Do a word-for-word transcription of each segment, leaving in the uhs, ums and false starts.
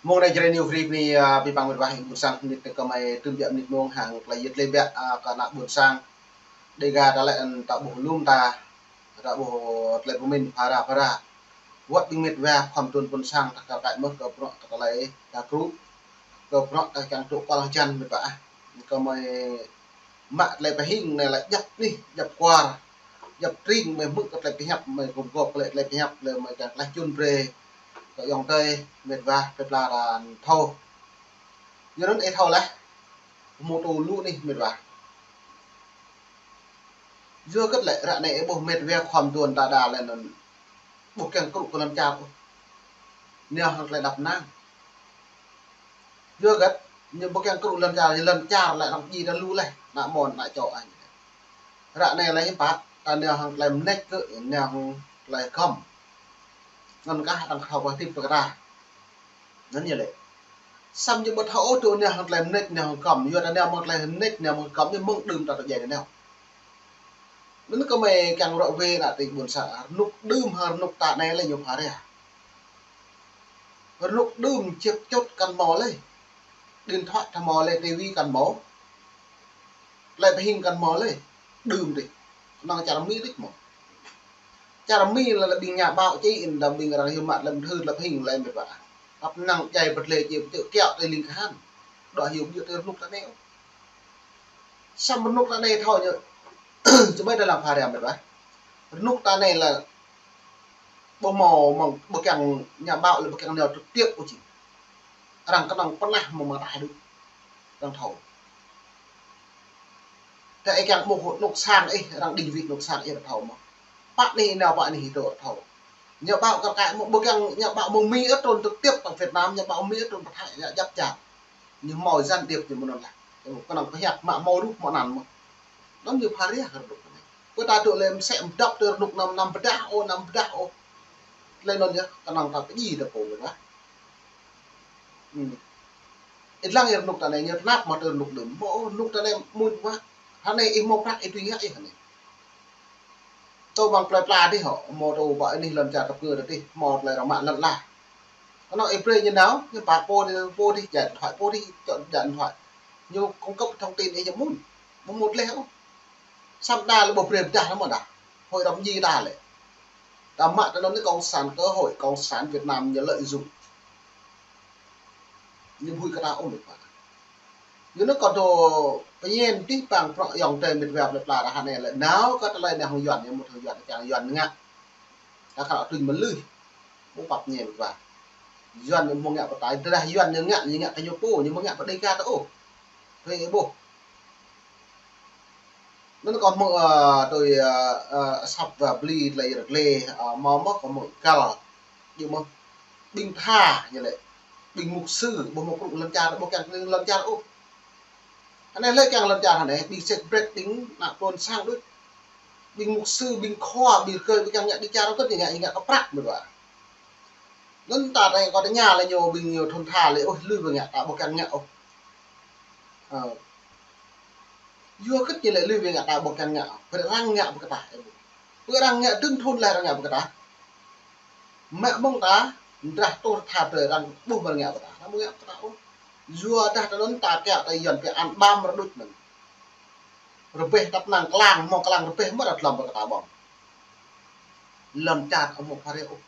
Mông anai Jrai New Free bơni, a, abih bang mĕt wa ƀôn sang, mơnit kơ mơi tơm biă mơnit mông hăng tơlơi yơh tơlơi biă, a, kơ ană ƀôn sang. Dêh gah ta lĕ ta ƀuh lŏm ta, ta ƀuh tơlơi pơmĭn phara phara. Wơ̆t ƀing mĕt wa khŏm tŭn ƀôn sang ta kar kaĭ mơ̆ kơ bruă ta tơlơi ta kru, kơ bruă ta kiăng tŭ kol hơjăn mĕt wa. Kơ mơi mă tơlơi pơhing anai lĕ djăp anih, djăp kwar, djăp tring, mơi hmư̆ kơ tơlơi pơhiăp, mơi gum gŏp kơ lĕ tơlơi pơhiăp, lĕ mơi kiăng tơlơi čun brơi kơ ayŏng adơi mĕt wa plơi pla ta thâo. Yua anŭn ih thâo laih, mơ̆ tŭ lu anih mĕt wa. Yua hơget lĕ ră anai ih ƀuh mĕt wa khŏm tŭn đa đa lĕ anŭn ƀu kiăng kru kơ lŏn čar ôh. Nao hăng tơlơi đăp năng. Yua hơget, ñu ƀu kiăng kru lŏn čar, lŏn čar lĕ arăng djai ta lu laih, ană mơ̆n, ană čô ah. Ră anai lĕ hiư̆m pă, ta nao hăng tơlơi mơneč kơ, nao hăng tơlơi hơgŏm. Anŭn kah arăng thâo pơhơdip pơkra. Anŭn yơh lĕ. Samơ̆ ñu ƀu thâo ôh tŭ nao hăng tơlơi mơneč, nao hơgŏm. Yua ta nao mơ̆ng tơlơi mơneč, nao mơ̆ng hơgŏm, ñu mơ̆ng đưm ta tơjai nao. Anŭn kơ mơi kiăng ră ruai ană tring ƀôn sang, rơnŭk đưm hăng rơnŭk ta anai lĕ ñu phara. Rơnŭk đưm čĕp čôt kăn hmâo lĕ. Điện thoại ta hmâo lĕ, tivi kăn hmâo. Tơlơi pơhing kăn hmâo lĕ. Đưm dih. Kơnơ̆ng čar Mi dih mơ̆. Čar Mi lĕ, lĕ ƀing nhà báo či in đa ƀing arăng hyu mă lĕ mơthưr lĕ pơhing lĕ mĕt wa. Tăp năng djai pơtlĕ či pơčơ̆ kiaŏ tơlơi ling kahan. Đuaĭ hyu ƀiă tơlơi rơnŭk ta anai. Samơ̆ rơnŭk ta anai thâo ñu. Čơmai đa lăng phara mĕt wa. Rơnŭk ta anai lĕ ƀu hmâo mơ̆ng ƀu kiăng nhà báo lĕ ƀu kiăng nao trực tiếp ôh či. Arăng kơnơ̆ng pơnah mơ̆ng mơta hơdip. Arăng thâo. Tơ ih kiăng ƀuh rơnŭk sang ih, arăng định vị rơnŭk sang ih arăng thâo mơ̆. Pă anih nao, pă anih ih dŏ arăng thâo. Nhà báo kar kaĭ mơ̆ ƀu kiăng nhà báo mơ̆ng Mi ôh trŭn trực tiếp pơ Việt Nam, nhà báo Mi ôh trŭn pơ Thái, ñu djăp čar. Ñu hmâo gián điệp ñu mơ̆n anŭn laih. Kơnơ̆ng pơhiăp mă hmâo rup hmâo anăn mơ̆n. Anŭn ñu phara kơ rơnŭk anai. Kơ ta tŭ lĕ mơsĕ mơdăp tơ rơnŭk năm, năm pơdah ôh, năm pơdah ôh. Tơlơi anŭn yơh, kơnơ̆ng ta pơdjai ta pô mĕt wa. Hmm. Ih lăng yơh rơnŭk ta anai ñu tơnap mă tơ rơnŭk đưm. Mơ̆ ôh, rơnŭk ta anai mơ̆n mơ̆. Hơnai ih hmâo prăk ih tui ngă ih hơnai. Tơ ƀing plơi pla dih hŏ, hmâo tơ ƀă anih lŏn čar tơpơ̆ng dih, hmâo tơlơi arăng mă lŏn ala. Kơnơ̆ng ih brơi ñu nao, ñu pă pô dih, pô dih, djai điện thoại pô dih, čŏ djai điện thoại. Ñu cung cấp thông tin ih ñu mơ̆n. Mơ̆ mŭt leh ôh. Samơ̆ đa lĕ ƀu brơi pơdah lăm mơ̆ đa. Hội đồng djai đa lĕ. Ta mă tơ anŭn anai cộng sản cơ hội, cộng sản Việt Nam ñu lợi dụng. Ñu ƀu huĭ kơ ta ôh mĕt wa. Yua anŭn kơ dŏ pơñen dih ƀing prŏ ayŏng adơi mĕt wa plơi pla ră anai lĕ nao kơ tơlơi nao hăng Yuan, ñu mŭt hăng Yuan, kiăng Yuan ngă. Ta kơ tui mơlih. Ƀu pap ñen mĕt wa. Yuan ñu mơ̆ng ngă pơtai, tơdah Yuan ñu ngă, ñu ngă kơ ñu pô, ñu mơ̆ng ngă pơ Dêga ta ôh. Huĭ ƀuh. Anŭn kơ mơ̆, ơ, tui, ơ, ơ, asăp wa bli tơlơi rơklê, ơ, mơ̆ mơ̆ kơ mơ̆ găl. Djơ̆ mơ̆ ƀing tha ñu lĕ. Ƀing mục sư, ƀu mơ̆ kru lŏn čar, ƀu kiăng kơnơ̆ng lŏn čar ôh. Hơnai lĕ kiăng lŏn čar hơnai, ƀing sek brek, ƀing ană ƀôn sang đôč. Ƀing mục sư, ƀing khua, ƀing rơkơi, ƀing kiăng ngă dêh čar ôh, kơ ñu ngă, ñu ngă kơ prăk mĕt wa. Anŭn ta tơña kơ tơña lĕ ñu ƀing ñu thŭn tha lĕ, ôh, lui ƀing ngă ta ƀu kiăng ngă ôh. Ơ. Yua hơget ñu lĕ lui ƀing ngă ta ƀu kiăng ngă ôh. Pơ arăng ngă pơkă ta, ơ. Pơ arăng ngă dơ̆ng thŭn lĕ arăng ngă pơkă ta. Mă mơ̆ng ta, drah tŭ tha tơ arăng ƀuh mơ̆ ngă pơkă ta. Arăng ƀu ngă pơkă ta ôh. Yua dah tơ anŭn ta kiăng tơ Yuan pia ăn bám rơđŭč anŭn. Rơbeh tăp năng klang, hmâo klang rơbeh mơ̆ đa tơlăm pơkă ta ƀơ̆ng. Lŏn čar ƀu hmâo phara ôh.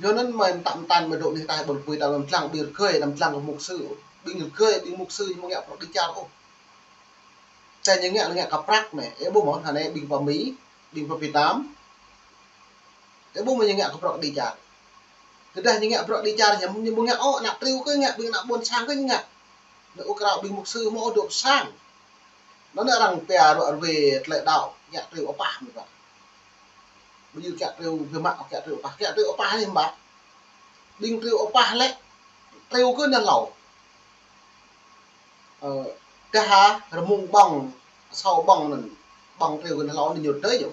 Yua anŭn mơi mơtam mơtam mơi dŏ anih ta ƀôn pui ta mơ̆ lăng ƀing rơkơi, mơ̆ lăng kơ mục sư. Ƀing rơkơi, ƀing mục sư ñu mơ̆ ngă prăk dêh čar ôh. Tơ ñu ngă, ngă kơ prăk anai. Ih ƀuh mơ̆, hơnai ƀing pơ Mi, ƀing pơ Việt Nam. Ih ƀuh mơ̆ ñu ngă kơ prăk dêh čar. Tơdah ñu ngă prăk dêh čar, ñu, ñu ƀu ngă ôh, ană triu kơ ngă, ƀing ană ƀôn sang kơ ñu ngă. Anŭn ôh krao ƀing mục sư hmâo dŏ sang. Anŭn arăng pia ră ruai tơlơi đaŏ, kiăng triu apah mơ̆ ƀă. Ƀu djơ̆ kiăng triu biă mă, kiăng triu apah, kiăng triu apah anai ƀă. Ƀing triu apah lĕ, triu kơ anŭn hlâo. Ơ, tơdah rơmung ƀơ̆ng, asâo ƀơ̆ng anŭn, ƀơ̆ng triu kơ anŭn hlâo anŭn ñu tơi ñu.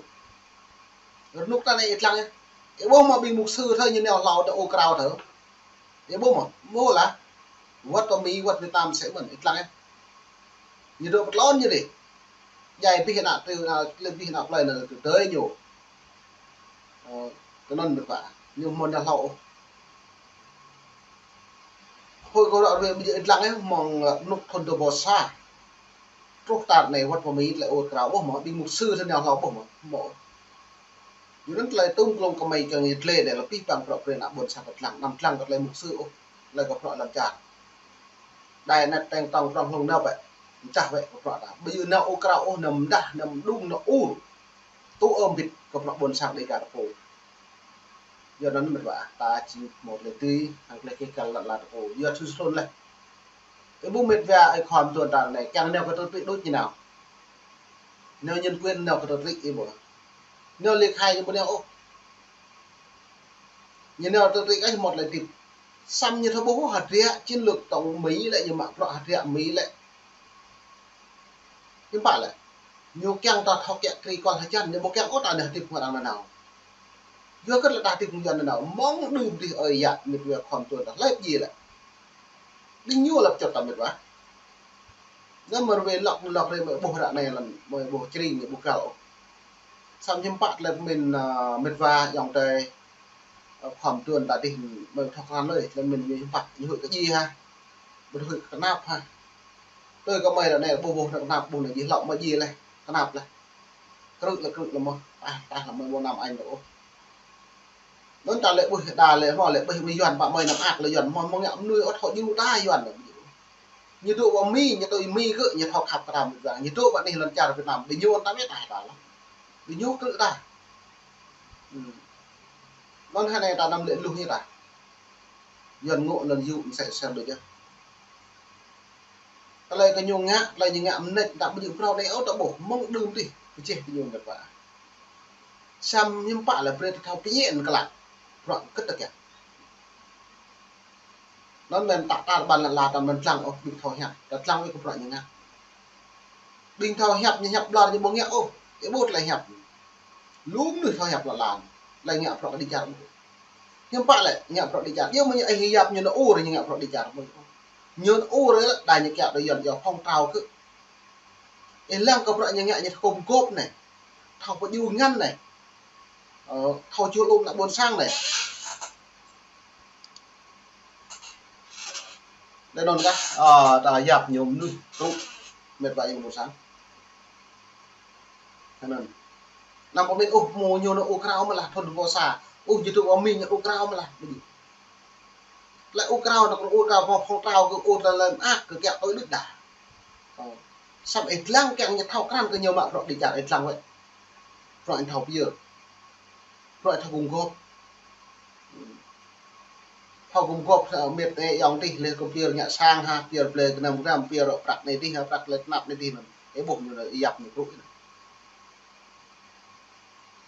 Rơnŭk ta anai ih lăng yơh. Ih ƀuh mơ̆ ƀing mục sư thâo ñu nao hlâo tơ ôh krao thâo. Ih ƀuh mơ̆, mơ̆ lah. Wơ̆t pơ Mi, wơ̆t Việt Nam sĕ mơ̆n, ih lăng yơh. Ñu dŏ pơtlôn ñu dih. Djai abih ană triu, ană, lĕ abih ană plơi anŭn tơi ñu. Ơ, kơ anŭn mĕt wa. Ñu hmâo nao hlâo ôh. Hơi kơ ră ruai ƀu djơ̆ ih lăng ih mơ̆ng, ơ, rơnŭk thun dua rơbâo sa. Truh tar anai wăt pơ Mi tơlơi ur krao ƀuh mơ̆, ƀing mục sư thun nao hlâo ƀuh mơ̆, mơ̆. Yua anŭn tơlơi tŭm klông kơmơi kiăng yit lĕ anai lĕ pih păng prŏ pre ană ƀôn sang kơ lăng, anăm lăng kơ tơlơi mục sư ôh, lĕ kơ prŏ lăm čar. Đài anai teng tong prŏng hlung nao bĕ, mčah bĕ kơ prŏ ta. Ƀu djơ̆ nao ur krao ôh, anăm mdah, anăm mđung, anăm ur. Tŭ ơm bĭt kơ prŏ ƀôn sang Dêga ta pô. Yua anŭn mĕt wa, ta či mŭt lĕ tui, hăng tơlơi keh kăl lăn la ta pô. Yua tui sôn lĕ. Ih ƀuh mĕt wa ơi khua mduôn ta anai, kiăng nao kơ tơtrik đôč ñu nao. Nao nhân quyền nao kơ tơtrik ih ƀuh. Nao lik hai ñu ƀu nao ôh. Ñu nao tơtrik ih mŭt lĕ tip. Samơ̆ ñu thâo ƀuh hơdră chiến lược tổng Mỹ lĕ ñu mă prŏ hơdră Mỹ lĕ. Hiư̆m pă lĕ. Ñu kiăng ta thâo kiă kriê kual hơjăn, ñu ƀu kiăng ôh ta nao hơdip hăng arăng nanao. Yua kơ lĕ ta hơdip hăng Yuan nanao, mơ̆ng đưm dih ơi yă mĕt wa khua mduôn ta hlơi pơjing lĕ. Ƀing ñu lăp čŏt ta mĕt wa. Anŭn mơ̆ ruai lŏk lŏk rai mơi ƀuh ră anai lăn, mơi ƀuh čring, mơi ƀuh găl ôh. Samơ̆ hiư̆m pă tơlơi pơmĭn, ơ, mĕt wa ayŏng adơi, ơ, khua mduôn ta dih mơi thâo krăn lơi, tơlơi pơmĭn ñu hiư̆m pă, ñu huĭ kơ djai hă. Ƀu huĭ kơ kơnap hă. Tui kơ mơi ră anai ƀuh ƀuh kơnap ƀuh anai djai hlâo mơi djai leh, kơnap leh. Krư̆ leh krư̆ leh mơ̆, tah tah leh mơi ƀu anăm añ ôh. Anŭn ta lĕ ƀuh đa lĕ hmâo lĕ ƀuh mơi Yuan pă mơi anăm ak lĕ Yuan hmâo mơ̆ng ngă mơnuih ôh thâo djru ta Yuan lĕ. Ñu dŏ pơ Mi, ñu tui Mi kơ, ñu thâo khăp kơ ta mĕt wa. Ñu dŏ pơ anih lŏn čar Việt Nam, ƀing ñu ta mĕt ta ta leh. Ƀing ñu krư̆ ta. Hmm. Anŭn hơnai ta anăm lĕ luh ñu ta. Yuan ngŏ lŏn yŭ msĕ sel đôč yơh. Tơlơi kơ ñu ngă, tơlơi ñu ngă mơneč, ta ƀu djơ̆ phrâo anai ôh ta ƀuh, mơ̆ng đưm dih, pơjeh kơ ñu mĕt wa. Samơ̆ hiư̆m pă lĕ brơi ta thâo pơñen kơ lăk. Prŏ kơ̆t ta kiăng. Anŭn mơ̆n ta tar ƀan lăn la ta anăm lăng ôh, ƀing thâo hiăp, ta lăng ôh kơ prŏ ñu ngă. Ƀing thâo hiăp ñu hiăp ƀlŏr ñu ƀu ngă ôh, ih ƀuh tơlơi hiăp. Lu mơnuih thâo hiăp lăn la, lĕ ngă prŏ kơ dêh čar ƀu. Hiư̆m pă lĕ ngă prŏ dêh čar. Yua mơ̆ ñu ih hiăp ñu nao ur ñu ngă prŏ dêh čar ƀu. Ñu nao ur lĕ đa ñu kiăng đa Yuan yua phong trào kơ. Ih lăng kơ prŏ ñu ngă ñu thâo gum gôp anai. Thâo pơdjru ngăn anai. Ơ, thâo čuh lŏm ană ƀôn sang anai. Lĕ anŭn kah, ơ, ta yap ñu mơnuih truh mĕt wa ayŏng ƀôn sang. Anŭn. Anăm pơmĭn ôh mơ̆ ñu nao ur krao mơ̆ lah thun dua rơbâo sa. Ôh, ñu tŭ pơ Mi ñu ur krao mơ̆ lah. Ƀu djơ̆. Lĕ ur krao, nao ur krao, phong, phong trào kơ ur tơlơi mơak kơ kiăng tui đôč đa. Ơ. Samơ̆ ih lăng kiăng ñu thâo krăn kơ ñu mă prŏ dêh čar ih lăng wơ̆t. Prŏ ih thâo pơyơr. Prŏ ih thâo gum gôp. Thâo gum gôp, ơ, mĕt ih ayŏng dih lĕ kơ pơyơr ngă sang hă, pơyơr blơi gơnam gơnam, pơyơr prăk anai dih hă, prăk tơlơi tơnap anai dih anŭn. Ih ƀuh ñu lĕ ih yap ñu truh anŭn.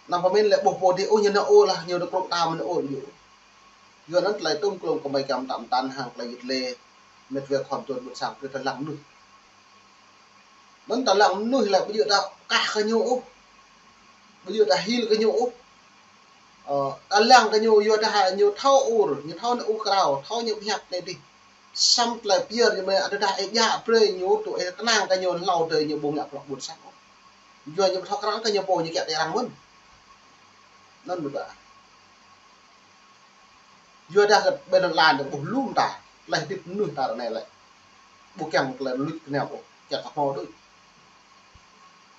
Anăm pơmĭn lĕ ƀuh pô dih, ôh, ñu nao ur lah, ñu nao krŭ ta mơ̆n ur ñu. Yua anŭn tơlơi tŭm klông kơmơi kiăng mơtam mơtăn hăng tơlơi yit lĕ, mĕt wa khua mduôn ƀôn sang brơi ta lăng mơnuih. Anŭn ta lăng mơnuih lĕ ƀu djơ̆ ta kah kơ ñu ôh. Ƀu djơ̆ ta hil kơ ñu ôh. Ơ, ta lăng kơ ñu yua dah ñu thâo ur, ñu thâo nao ur krao, thâo ñu pơhiăp anai dih. Samơ̆ tơlơi pơyơr ñu mơ̆ tơdah ih djă brơi ñu tŭ ih kơnang kơ ñu hlâo dơi ñu ƀu ngă prŏ ƀôn sang ôh. Yua ñu ƀu thâo krăn kơ ñu pô ñu kiăng tơrăng mơ̆n. Anŭn mơ̆ ta. Yua dah kơ ƀơi lŏn lan ta ƀuh lŏm ta, tơlơi hơdip mơnuih ta ră anai lĕ. Ƀu kiăng tơlơi luč kơnam ôh, kiăng kơ hmâo đôč.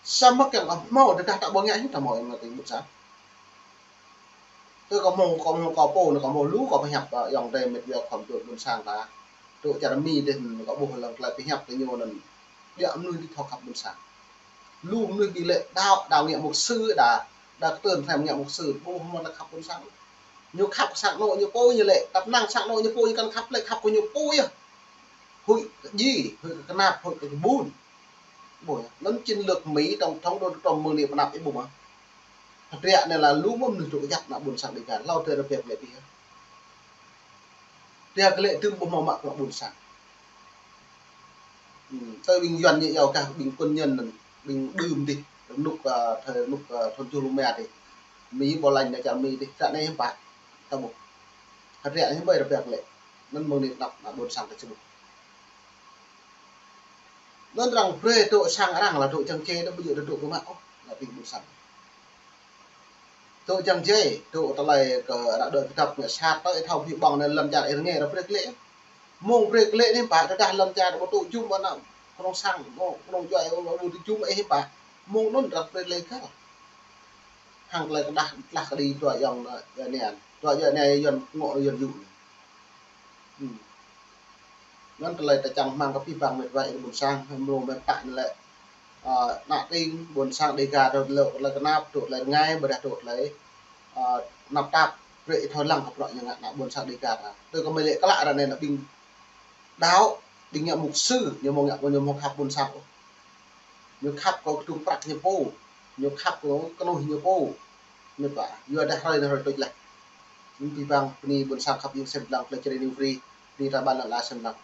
Samơ̆ kiăng kơ hmâo, tơdah ta ƀu ngă hĭ ta hmâo ayŏng adơi ƀôn sang. Tơ kâo hmâo, kâo hmâo kâo pô anai kâo hmâo lu kâo pơhiăp, ơ, ayŏng adơi mĕt wa khua mduôn ƀôn sang ta. Tŭ čar Mi dih kâo ƀuh lăng tơlơi pơhiăp kơ ñu anŭn. Biă mơnuih dih thâo khăp ƀôn sang. Lu mơnuih ƀing lĕ đaŏ, đaŏ ngă mục sư đa, đa kơtưn thăm ngă mục sư, ƀu hmâo tơlơi khăp ƀôn sang. Ñu khăp sang anŏ ñu pô ñu lĕ, tăp năng sang anŏ ñu pô ñu kăn khăp lĕ khăp kơ ñu pô yơh. Huĭ kơ djai, huĭ kơ kơnap, huĭ kơ kơƀun. Ƀuh, anŭn chiến lược Mi tổng thống Donald Trump mơ̆ng anai pơanăp ih ƀuh mơ̆. Hơdră anai lah lu mơ̆ mơnuih tŭ kơjăp ană ƀôn sang Dêga, hlâo tơlơi rơbeh glaĭ ih. Rơbeh glaĭ tơm ƀuh mơ̆ mă kơ ƀôn sang. Hmm, tơ ƀing Yuan ñu iâu kah ƀing quân nhân anŭn, ƀing đưm dih, rơnŭk, ơ, thơ rơnŭk, ơ, thun tơjuh pluh rơma dih. Mi ƀu laĭ anai čar Mi dih, ră anai hiư̆m pă, ta ƀuh. Hơdră anai hiư̆m ƀơi rơbeh glaĭ. Anŭn mơ̆ng anai pơanăp ană ƀôn sang ta či ƀuh. Anŭn arăng brơi tŭ sang arăng lah tŭ čang čê, đa ƀu djơ̆ tŭ kơ mă ôh, ană ƀing ƀôn sang. Tŭ čang čê, tŭ tơlơi kơ ană đơi kơdŏp ngă sat, tơl ih thâo pơhiăp ƀơ̆ng anai lŏn čar ih rơngai arăng brơi glaĭ. Mơ̆ng brơi klĕ anai pă, tơdah lŏn čar ƀu tŭ jum ƀơi ană kơnung sang, kơnung djuai, ƀu tŭ jum ih pă. Mơ̆ng anŭn ră brơi klĕ kơ. Hăng tơlơi kơđah tlah kơđi dua ayŏng anai, dua ayŏng anai Yuan ngŏ Yuan yŭ. Hmm. Anŭn tơlơi ta čang rơmang kơ abih bang met wa ƀôn sang, mlâo met pă anai lĕ. Ơ, ană tring ƀôn sang Dega dŏ tơlơi kơnap, dŏ tơlơi rơngai, ƀôdah dŏ tơlơi, ơ, tơnap tap, brơi ih thâo lăng kơ bruă ñu ngă ană ƀôn sang Dega ta. Tui kơ mơi lĕ klă ră anai ană ƀing đaŏ, ƀing ngă mục sư, ñu mơ̆ ngă, ñu mơ̆ khăp ƀôn sang ôh. Ñu khăp kơ kơdŭng prăk ñu pô, ñu khăp kơ kơnuih ñu pô. Ñu pă, yua dah hrơi anai hrơi tuč laih. Anŭn abih bang bơni ƀôn sang khăp ƀing sem lăng, tơlơi čơrê ñu brơi, bơni ta ƀan lăng la sem lăng.